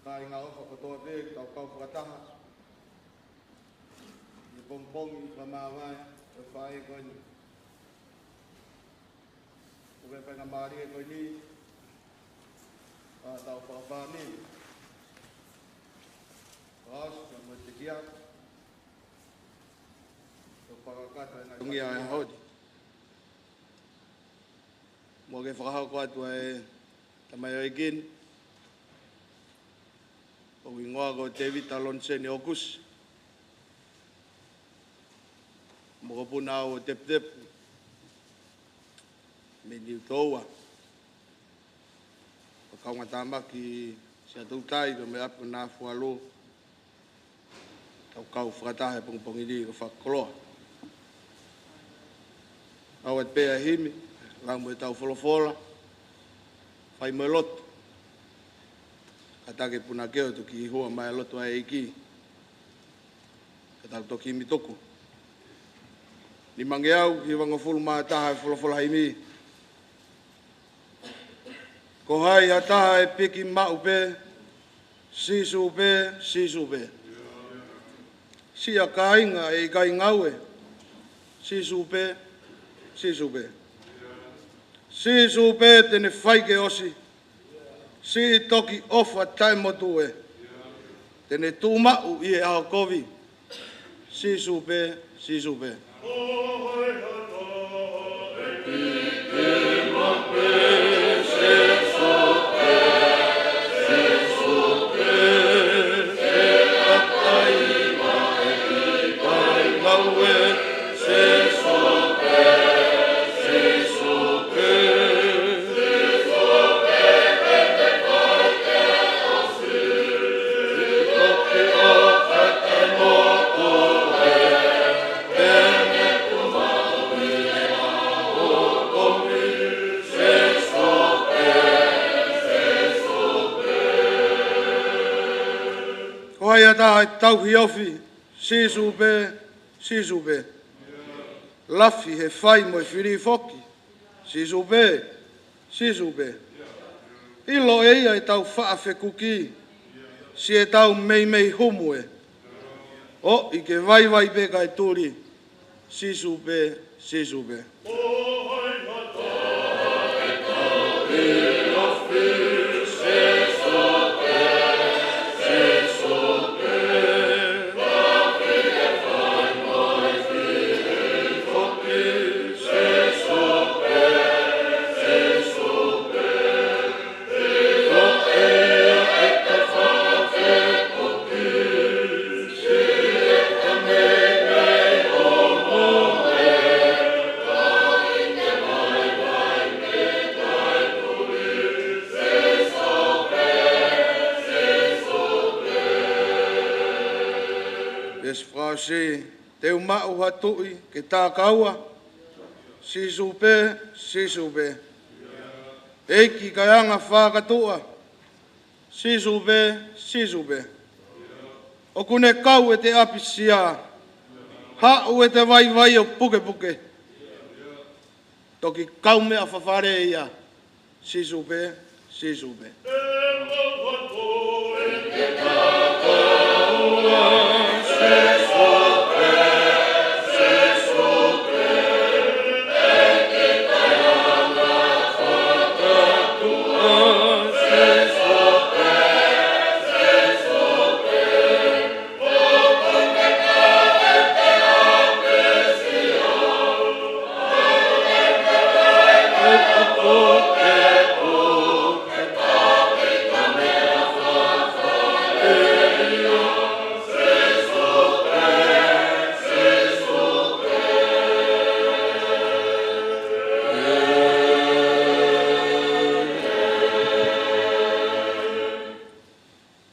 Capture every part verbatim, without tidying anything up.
Kāinga ʻofa kotoa pē, tau kau fakataha ʻi he pongipongi fakamāvae ʻo e faʻē ko eni. ʻOku ʻi ai e faingamālie ko eni, ʻa, tau fakafāmili. Paasi, ka mo e tekia. Tau fakakata e ngaahi Ngia e hodi. Mo ke fakahoko atu ʻa e tamaioʻeiki ni, ʻoku hingoa ko Tēvita Loniseni ʻOkusi, mokopuna ʻo Teputepu mei Niutoua. Ko e kaungātāmaki Siaʻatoutai, ko e meʻa pē ko Nafualu. Tau kau fakataha he pongipongi ni ko e fakakoloa. ʻOatu pē ʻa e himi, lau mo e tau folofola, fai mo e lotu. Kātaki e punake ʻo toki hua mai e lotu ʻa e ʻEiki. Ka tau toki himi tuku. Nimangeau hivangofulu mā taha e folofola himi. Ko hai ha taha ʻe piki maʻu pē, Sīsū pē, Sīsū pē. Siʻa kāinga ʻe ʻikai ngaue, Sīsū pē, Sīsū pē. Sīsū pē te ne fai ke ʻosi, siʻi toki ʻofa taʻemotu ē, te ne tuʻu maʻu ʻi he ʻaho kovi, Sīsū pē, Sīsū pē. Ko hai ha taha ʻe tauhi ofi, Sīsū pē, Sīsū pē. Lafi he fai mo e fili foki, Sīsū pē, Sīsū pē. ʻIlo ʻe ia ʻetau faʻa fekuki, siʻetau meimei humu ē. ʻOi ke vaivai pē kae tuli, Sīsū pē, Sīsū pē. Veesi fakaʻosi, te u maʻu ha tuʻi ke takaua, Sīsū pē, Sīsū pē. ʻEiki kae anga fakatuʻa, Sīsū pē, Sīsū pē. ʻOku ne kau ʻete ʻapisia, haʻu ʻete vaivai ʻo pukepuke. Toki kaumeʻa fafale ia, Sīsū pē, Sīsū pē.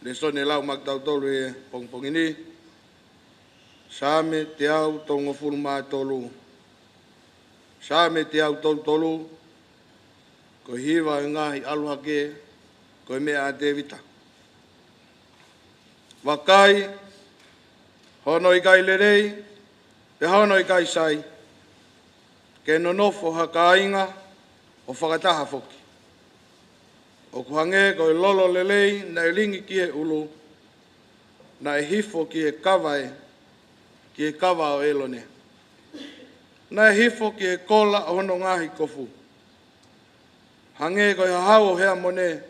Lēsoni ʻe lau maʻa kitautolu he pongipongi ni, Saame teau tolungofulu mā tolu. Saame teau tolu tolu, ko e hiva ʻo e ngaahi ʻalu hake, ko e meʻa ʻa Tēvita. Vakai, hono ʻikai lelei, pea hono ʻikai sai, ke nonofo ha kāinga ʻo fakataha foki. ʻOku hangē ko e lolo lelei naʻe lingi ki he ʻulu, naʻe hifo ki he kava ʻe, ki he kava ʻo ʻĒlone. Naʻe hifo ki he kola ʻo hono ngaahi kofu. Hangē ko e hahau ʻo Heamone,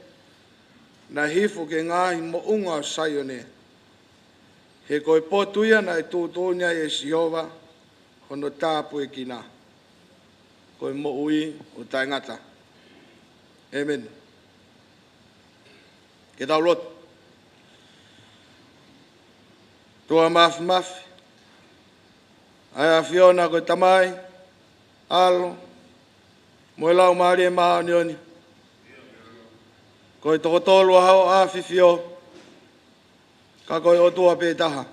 naʻe hifo ki he ngaahi moʻunga ʻo Saione. He ko e potu ia naʻe tuʻutuʻuni ai ʻe Sihova hono tāpuekina. Ko e moʻui ʻo taʻengata. ʻĒmeni. Ke tau lotu. ʻOtua Māfimafi, ʻa e ʻAfiona ko e Tamai, ʻAlo, mo e Laumālie Māʻoniʻoni. Ko e toko tolu ʻa hoʻo ʻafifio, ka ko e ʻOtua pē taha.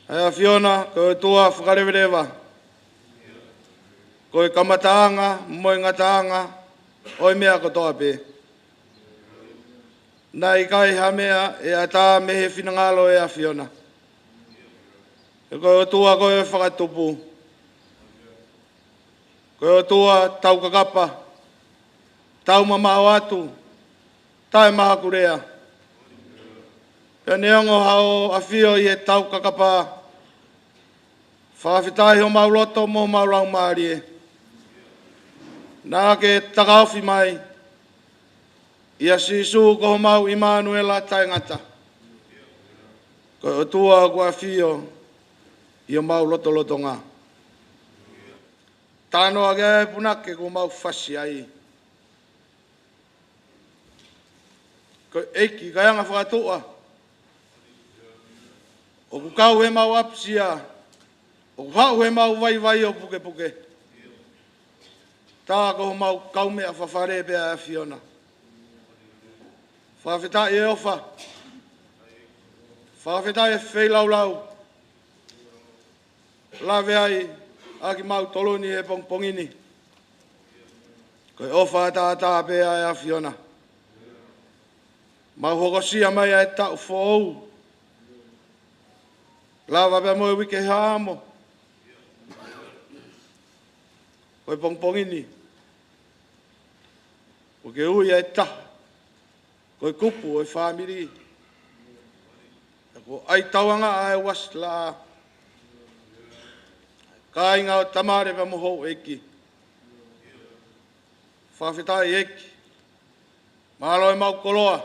ʻA e ʻAfiona, ko e ʻOtua fakaleveleva. Ko e kamataʻanga mo e ngataʻanga ʻo e meʻa kotoa pē. Naʻe ʻikai ha meʻa ʻe ʻatā mei he finangalo ʻo e ʻAfiona. He ko e ʻOtua ko e fakatupu. Ko e ʻOtua taukakapa, taumamaʻo atu, taʻemahakulea. Pea neongo haʻo ʻafio ʻi he taukakapa, fakafetaʻi homau loto mo homau laumālie. Naʻa ke takaofi mai ʻia Sīsū ko homau ʻImanuela taʻengata. Ko e ʻOtua ʻoku ʻafio ʻi homau lotolotonga. Talanoa ki ai e punake kuo mau fasi ai. Ko e ʻEiki, kaeʻanga fakatuʻa. ʻOku kau he mau ʻapisia, ʻoku haʻu he mau vaivai ʻo pukepuke. Tā ko homau kaumeʻa fafale pē ʻa e ʻAfiona. Fakafetaʻi e ʻofa. Fakafetaʻi e feilaulau. Lave ai ʻa kimautolu ni he pongipongi ni. Ko e ʻofa ʻataʻatā pē ʻa e ʻAfiona. Mau hokosia mai ʻa e taʻu foʻou. Lava pea mo e uike haʻamo. Ko e pongipongi ni, ʻoku ke ui ʻa e taha ko e kupu ʻo e fāmili. Pea kuo ʻai tauange ʻa e uasi laʻā. Kāinga ʻo tamale pea mo houʻeiki. Fakafetaʻi ʻEiki. Mālō e maʻu koloa.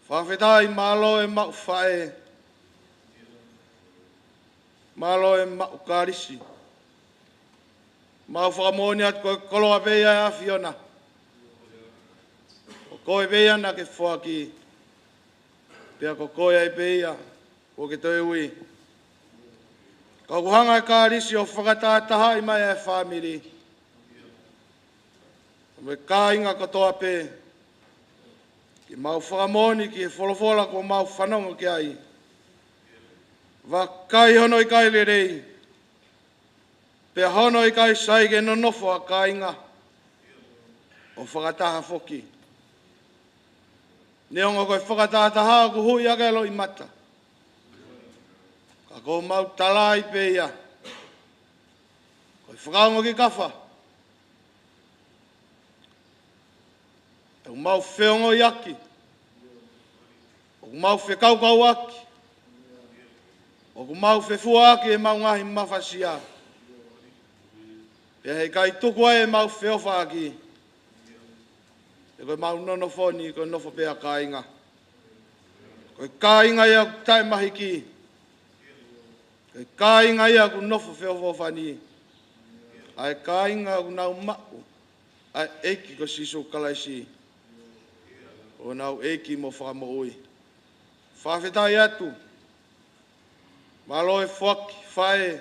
Fakafetaʻi, mālō e maʻu faʻē. Mālō e maʻu kalisi. Mau fakamoʻoni atu ko e koloa pē ia ʻa e ʻAfiona. Ko koe pē ia naʻa ke foaki. Pea ko koe ai pē ia kuo ke toe ui. Ka ʻoku hanga ʻe he kalisi ʻo fakatahatahaʻi mai ʻa e fāmili. Mo e kāinga kotoa pē. Ke mau fakamoʻoni ki he folofola kuo mau fanongo ki ai. Vakai hono ʻikai lelei. Pea hono ʻikai sai ke nonofo ʻa kāinga. ʻO fakataha foki. Neongo ko e fakatahataha ʻoku hui ʻaki e loʻimata. Ka ko homau tala ai pē ia. Ko e fakaongo ki kafa. ʻOku mau feongoʻaki. ʻOku mau fekaukauʻaki. ʻOku mau fefuaʻaki ʻemau ngaahi mafasia. Pea heʻikai tuku ai ʻemau feʻofaʻaki. He ko ʻemau nonofo ni, ko e nofo pē ʻa kāinga. Ko e kāinga ia ʻoku taʻemahiki. Ko e kāinga ia ʻoku nofo feʻofoʻofani. ʻA e kāinga ʻoku nau maʻu ʻa e ʻEiki ko Sīsū Kalaisi. ʻO nau ʻEiki mo Fakamoʻui. Fakafetaʻi atu. Mālō e foaki faʻē.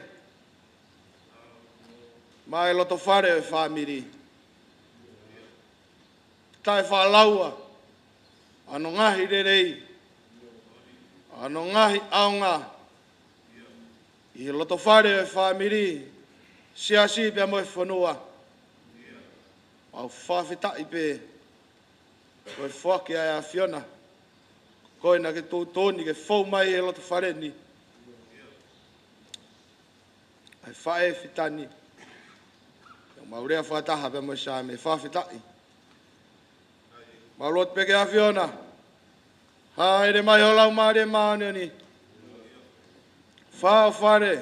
Maʻa e lotofale ʻo e fāmili. Taʻefaʻalaua. ʻA hono ngaahi lelei. ʻA hono ngaahi ʻaonga. ʻI he lotofale ʻo e fāmili. Siasi pea mo e fonua. Mau fakafetaʻi pē. Ko e foaki ʻa e ʻAfiona. Ko e naʻa ke tuʻutuʻuni ke fou mai he lotofale ni. ʻA e faʻē fitani. Ke Mau lea fakataha pea mo e Saame. Fakafetaʻi. Mau lotu pē ki he ʻAfiona. Hāʻele mai ho Laumālie Māʻoniʻoni. Fāʻofale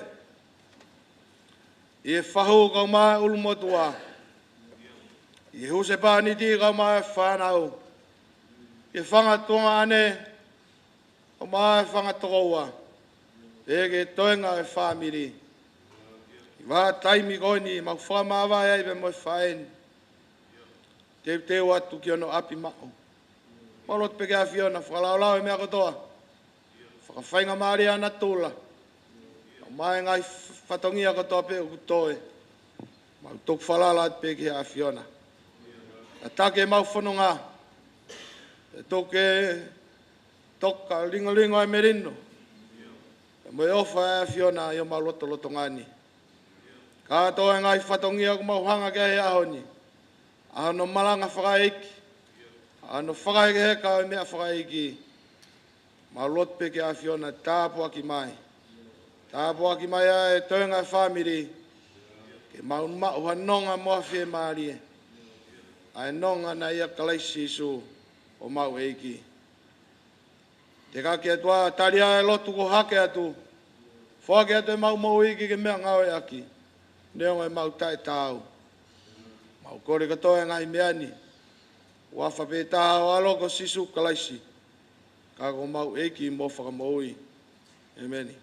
ʻi he fahu kae ʻumaʻā e ʻulumotuʻa, ʻi he husepāniti kae ʻumaʻā e fānau, ʻi he fanga tuongaʻane kae ʻumaʻā e fanga tokoua, pea ki he toenga e fāmili. ʻI he vahaʻa taimi ko eni mau fakamāvae ai pea mo e faʻē ni, teuteu atu ki hono ʻapi maʻu. Mau lotu pē ki he ʻAfiona, fakalaolao e meʻa kotoa, fakafaingamālie ʻa natula, kae ʻumaʻā e ngaahi fatongia kotoa pē ʻoku toe. Mau tuku falala atu pē ki he ʻAfiona. Tataki ʻemau fononga, pea tuku ke toka lingolingo e melino pea mo e ʻofa ʻa e ʻAfiona ʻi homau lotolotonga ni. Kātoa e ngaahi fatongia ʻoku mau hanga ki ai he ʻaho ni, ʻa hono malanga fakaʻeiki, ʻa hono fakahekeheka ʻo e meʻa fakaʻeiki, mau lotu pē ki he ʻAfiona, tāpuaki mai. Tāpuaki mai ʻa e toenga e fāmili, ke mau maʻu ha nonga mo ha fiemālie, ʻa e nonga naʻe ʻia Kalaisi Sīsū homau ʻEiki. Tekaki atu ā, tali ā e lotu kuo hake atu. Foaki atu ʻemau moʻui ke ke meʻangāueʻaki, neongo ʻemau taʻetaau. Mau kole kotoa e ngaahi meʻa ni ʻi he huafa pē taha ho ʻAlo ko Sīsū Kalaisi, ka ko homau ʻEiki mo Fakamoʻui. ʻEmeni.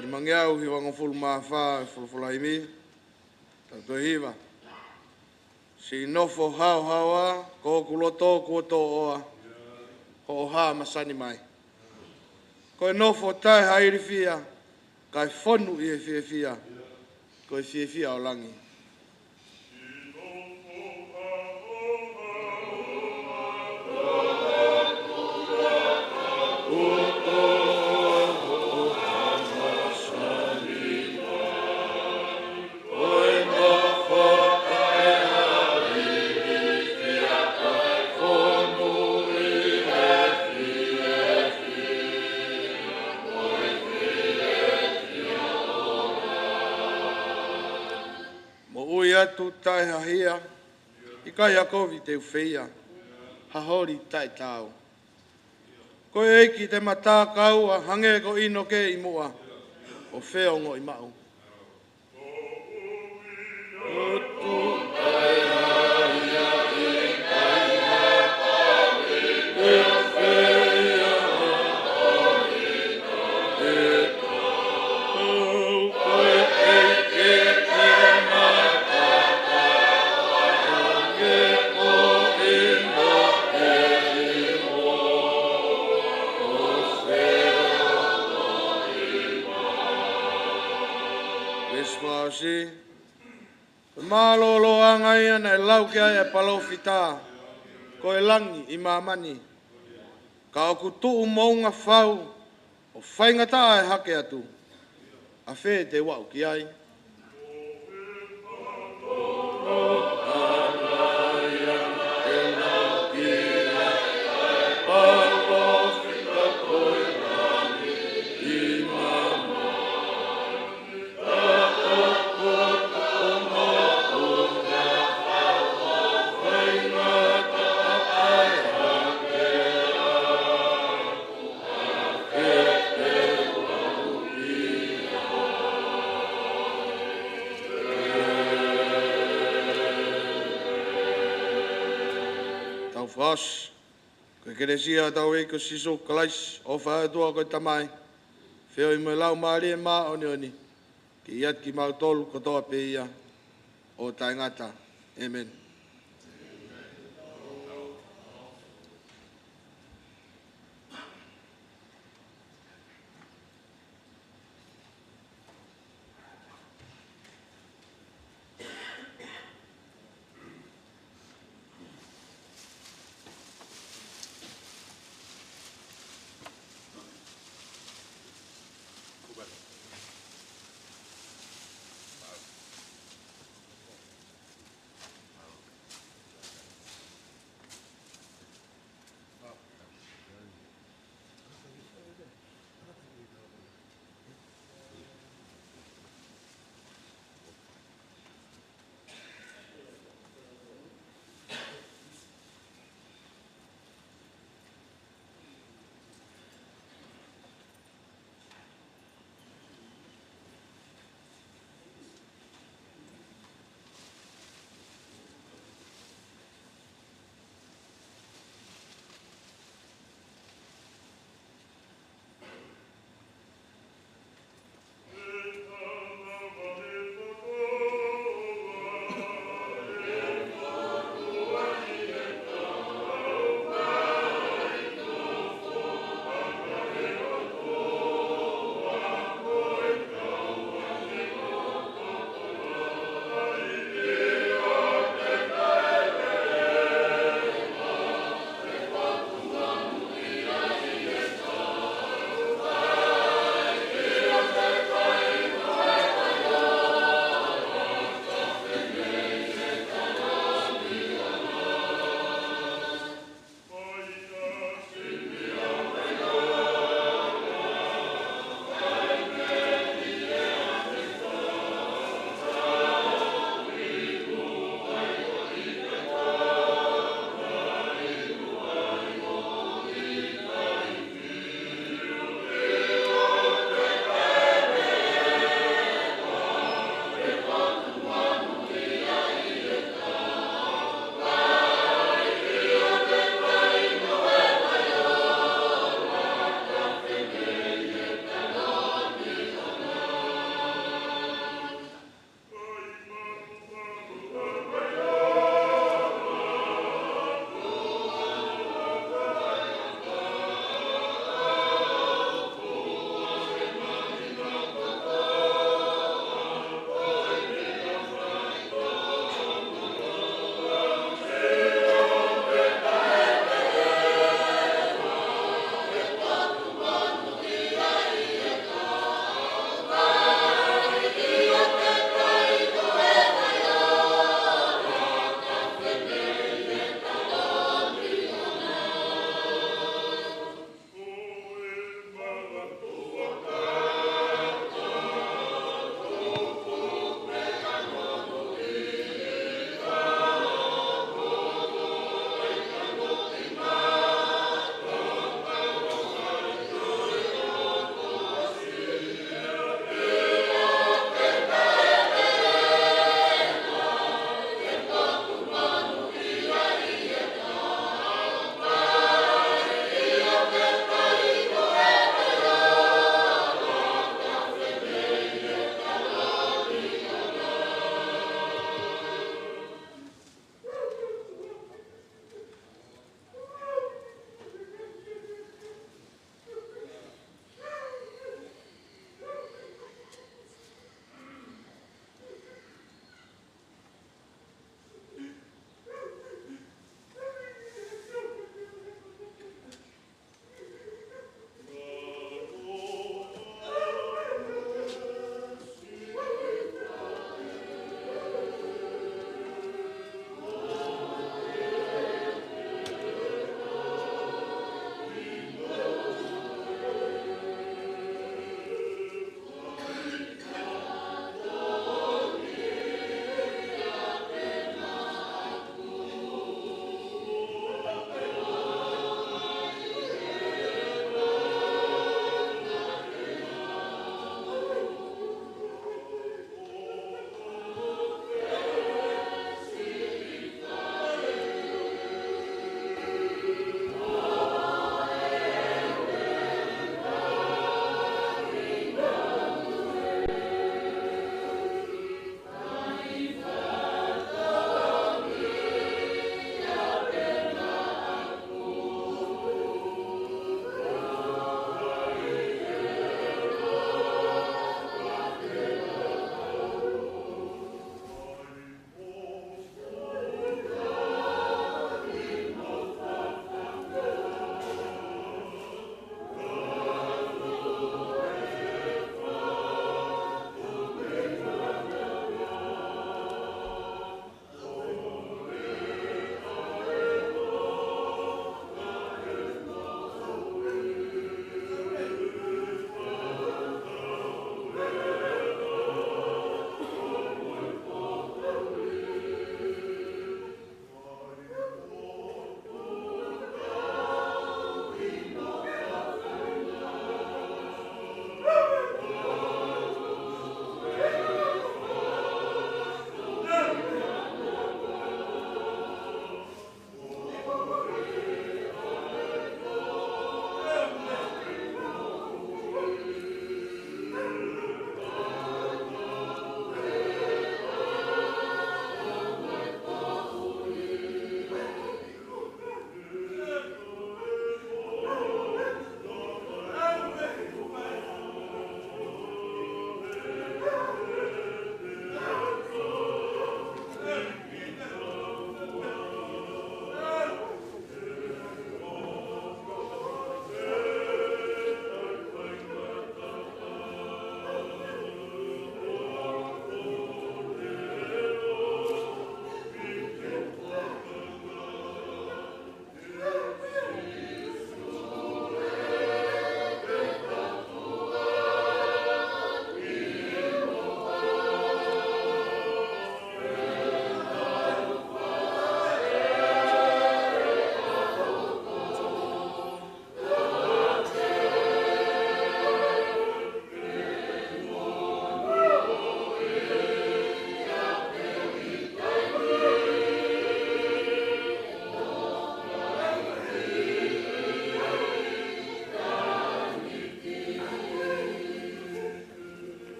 Nimangeau hivangofulu mā fā, folofola himi. Tau toe hiva. Siʻi nofo haohaoa, ko hoku loto kuo toʻoa, hoʻo hā masani mai. Ko e nofo taʻe ha ilifia, kae fonu ʻi he fiefia, ko e fiefia ʻo langi. Moʻui atu taʻe ha hia, ʻikai ha kovi te u feia, ha holi taʻetaau. Ko e ʻEiki te ma takaua, hangē ko ʻInoke ʻi muʻa, ʻo feongoʻi maʻu. Veesi fakaʻosi. Ko e mālōlōʻanga ia naʻe lau ki ai ʻa e palōfita, ko e langi ʻi māmani. Ka ʻoku tuʻu moʻunga fau, ʻo faingataʻa e hake atu. ʻA fē te u aʻu ki ai? Kuo ʻosi, ko e kelesi ʻa hotau ʻEiki ko Sīsū Kalaisi, ʻofa ʻa e ʻOtua ko e Tamai, feohi mo e Laumālie Māʻoniʻoni, ke ʻiate kimautolu kotoa pē ia ʻo taʻengata. ʻĒmeni.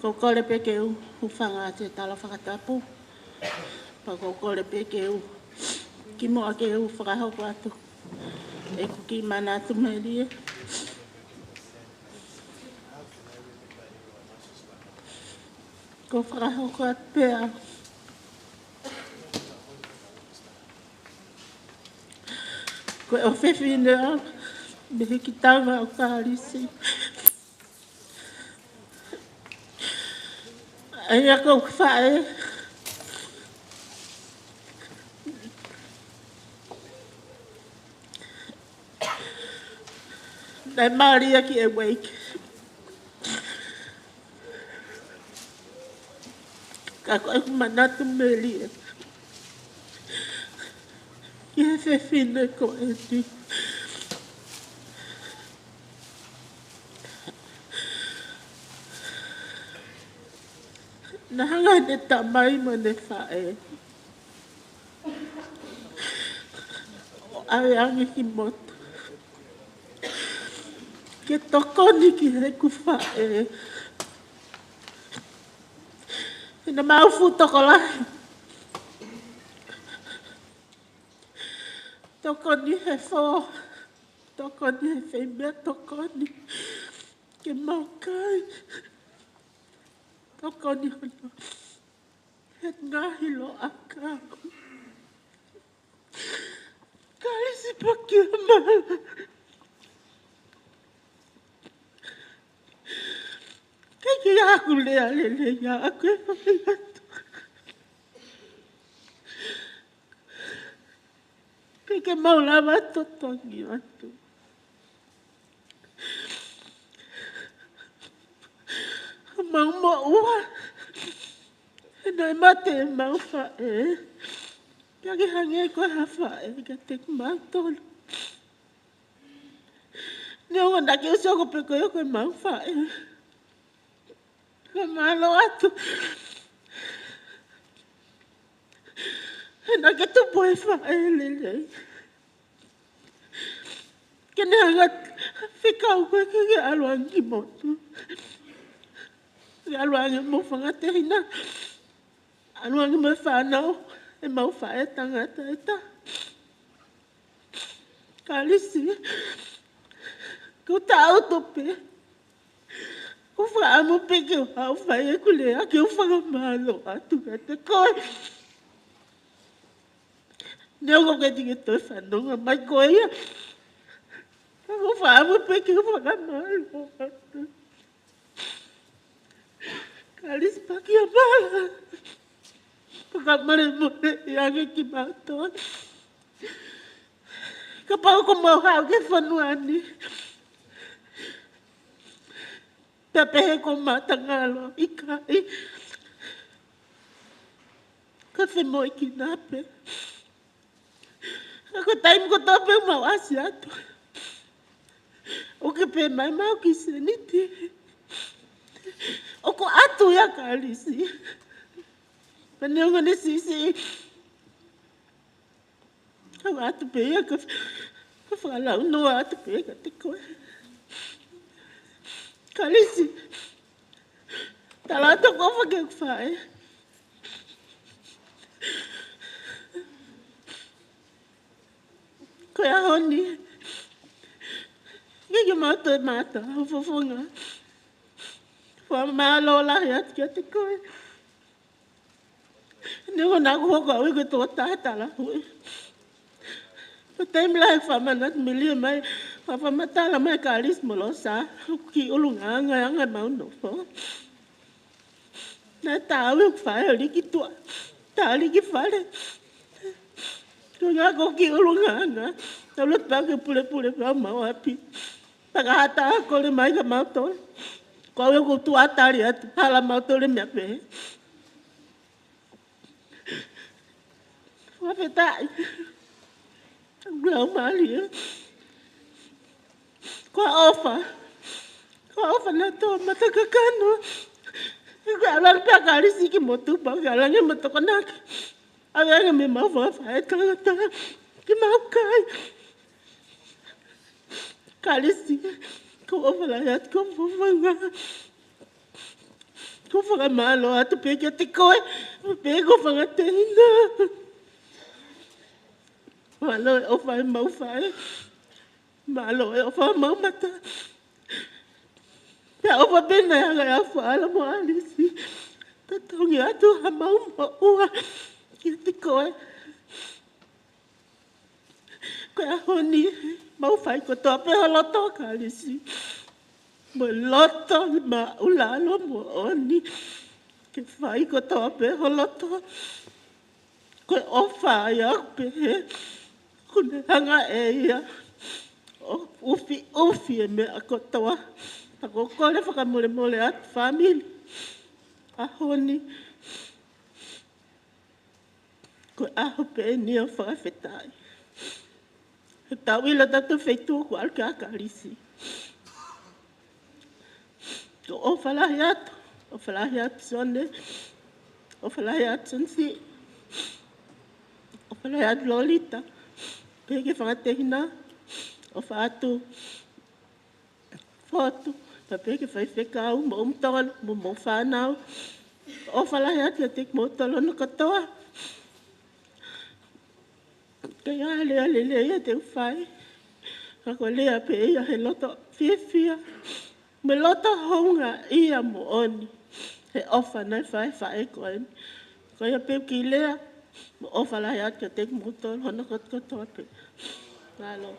ʻOku ou kole pē ke u hūfanga atu he tala fakatapu. Pea ʻoku ou kole pē ke u kimuʻa ke u fakahoko atu ʻeku kiʻi manatu melie. ʻOku ou fakahoko atu pē ʻa ko e ʻofefine ʻa Mehikitanga ʻo Kalisi. ʻA ia ko e faʻē naʻe mali ʻaki ʻe Ueiki. Ka ko ʻeku manatu melie ki he fefine ko eni. Naʻe hanga ʻe heʻene tamai mo ʻene faʻē ʻo ʻave ange ki motu ke tokoni ki heʻeku faʻē. He naʻa mau fuʻu tokolahi. Tokoni he fō, tokoni he fai meʻa, tokoni ke mau kai, tokoni hono he ngaahi loʻaka. Kalisi Pakiamala. Ke ke aku lea lelei ʻa aku e fai atu. Ke ke mau lava totongi atu. Mau moʻua. He naʻe mate ʻemau faʻē. Ka ke hangē ko ha faʻē kiate kimautolu. Neongo naʻa ke ʻosi ʻoku pē ko ia ko ʻemau faʻē. Ka mālō atu. He naʻa ke tupu he faʻē lelei. Ke ne hanga fekau koe ke ke ʻalu ange ki motu. Ke ʻalu ange mo e fanga tehina. ʻAlu ange mo e fānau ʻemau faʻē tangata ʻe taha. Kalisi, ʻoku ou taʻutu pē. ʻOku ou fakaʻamu pē ke u haʻu ʻo fai ʻeku lea ke u fakamālō atu kiate koe. Neongo ʻoku ʻikai te ke toe fanongo mai koe ia. Ka ʻoku ou fakaʻamu pē ke u fakamālō atu. Kalisi Pakiamala. Fakamolemole ange kimautolu. Kapau ʻoku mau haʻu ki he fonua ni pea pehē ʻoku mau tangaloa, ʻikai. Ka femoʻuekina pē. Ka ko e taimi kotoa pē ʻoku mau ʻasi atu, ʻoku ke pehē mai mau kiʻi sēniti. ʻOku ʻatu ia Kalisi. Pea neongo ʻene siʻisiʻi, ka ʻoatu pē ia ka, ka fakalaunoa atu pē kiate koe. Kalisi, tala atu ʻoku ou fakaʻofa ki heʻeku faʻē. Ko e ʻaho ni, ʻikai ke mau toe mātā ho fofonga. Fakamālō lahi atu kiate koe. Neongo naʻa ku hoko au ko e tokotaha tala hui. Ko e taimi lahi fakamanatu melie mai, fakamatala mai Kalisi mo Losa, ʻoku kiʻi ʻulungaanga ʻa ʻemau nofo. Naʻe taau ʻeku faʻē ʻo lī ki tuʻa, tā lī ki fale. Ko e ʻuhinga ʻoku kiʻi ʻulungaanga, tau loto pē ke pulepule pē homau ʻapi. Pea ka ha taha kole mai kia mautolu, ko au ʻoku ou tuʻu ʻo tali atu, hala mautolu e meʻa pehē. Fakafetaʻi. Laumālie. Ko e ʻofa. Ko e ʻofa naʻe tō mei he matakakano. Ko e ʻalu ange pē ʻa Kalisi ki motu pea ke ʻalu ange mo Tokonaki. ʻAve ange mei heʻemau fanga faʻē tangata ke mau kai. Kalisi, ʻoku ou ʻofa lahi atu ki ho fofonga. ʻOku ou fakamālō atu pē kiate koe, pē ko e fanga tehina. Mālō e ʻofa ʻemau faʻē. Mālō e ʻofa ʻemau mata. Pea ʻofa pē naʻe anga ʻa Fala mo ʻAlisi. Totongi atu haʻamau moʻua kiate koe. Ko e ʻaho ni, mau fai kotoa pē ho loto, Kalisi. Mo e loto māʻulalo moʻoni. Ke fai kotoa pē ho loto. Ko e ʻofa ia pē. Kuo ne hanga ʻe ia ʻo ʻufiʻufi e meʻa kotoa. Pea ʻoku ou kole fakamolemole atu fāmili. ʻAho ni. Ko e ʻaho pē eni ʻo fakafetaʻi. He tau ʻilo ʻa e feituʻu ʻoku ʻalu ki ai ʻa Kalisi. Ko e ʻofa lahi atu, ʻofa lahi atu Sione, ʻofa lahi atu Sionesi, ʻofa lahi atu Lolita, pehē ki he fanga tehina, ʻofa atu Fotu, pea pehē ki he faifekau, mo ʻomi tokoni, mo hoʻomou fānau. ʻOfa lahi atu kiate kimoutolu hono kotoa. ʻIkai ha lea lelei ia te u fai. Ka ko e lea pē ia he loto fiefia. Mo e loto houngaʻia moʻoni. He ʻofa naʻe fai ʻe he faʻē ko eni. Ko ia pē ʻeku kiʻi lea. Mo e ʻofa lahi atu kiate kimoutolu hono kotokotoa pē. Mālō.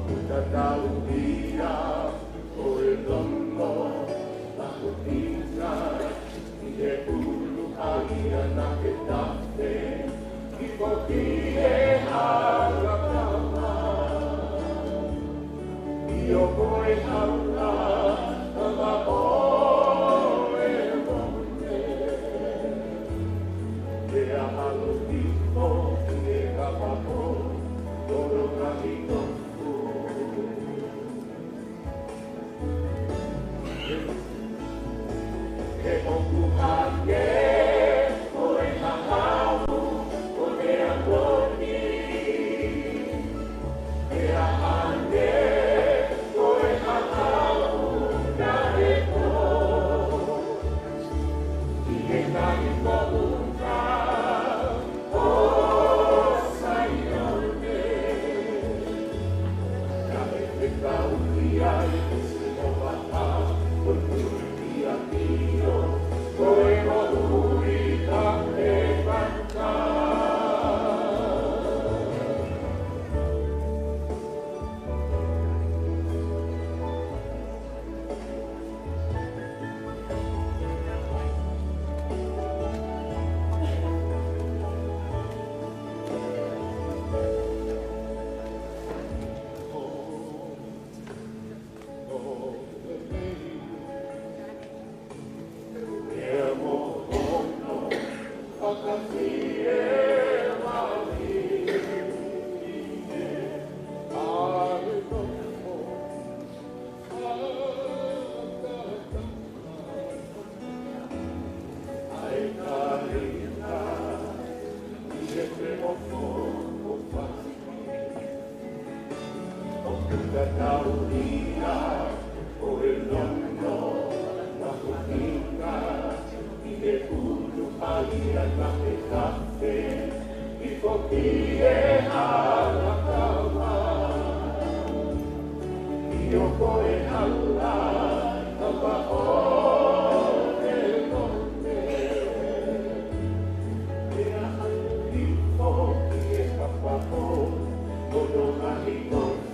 Tatau ia ko e loto mahuʻinga ʻi he ʻulu ʻa ia naʻe tafe ʻi ko ki he hala kama. ʻIo ko e hala kama ʻo e moʻui. Pea ʻalu hifo ki he kapa ko tono ngaahi tofu. He ʻoku hangē ko e hahau ʻo e ʻaho ni. He hangē ko e hahau naʻe tō ʻi he ngaahi moʻunga ʻo Saione. Naʻe fekauʻi ai ʻe Sihova ha ʻunuʻia ʻio ko e moʻui taʻe vaka. ʻOku tatau ia ko e loto mahuʻinga ʻi he ʻulu ʻa ia naʻe tafe ʻi ko ki he hala kama. ʻIo ko e hala kama ʻo e moʻui. Pea ʻalu hifo ki he kapa ko tono ngaahi tofu.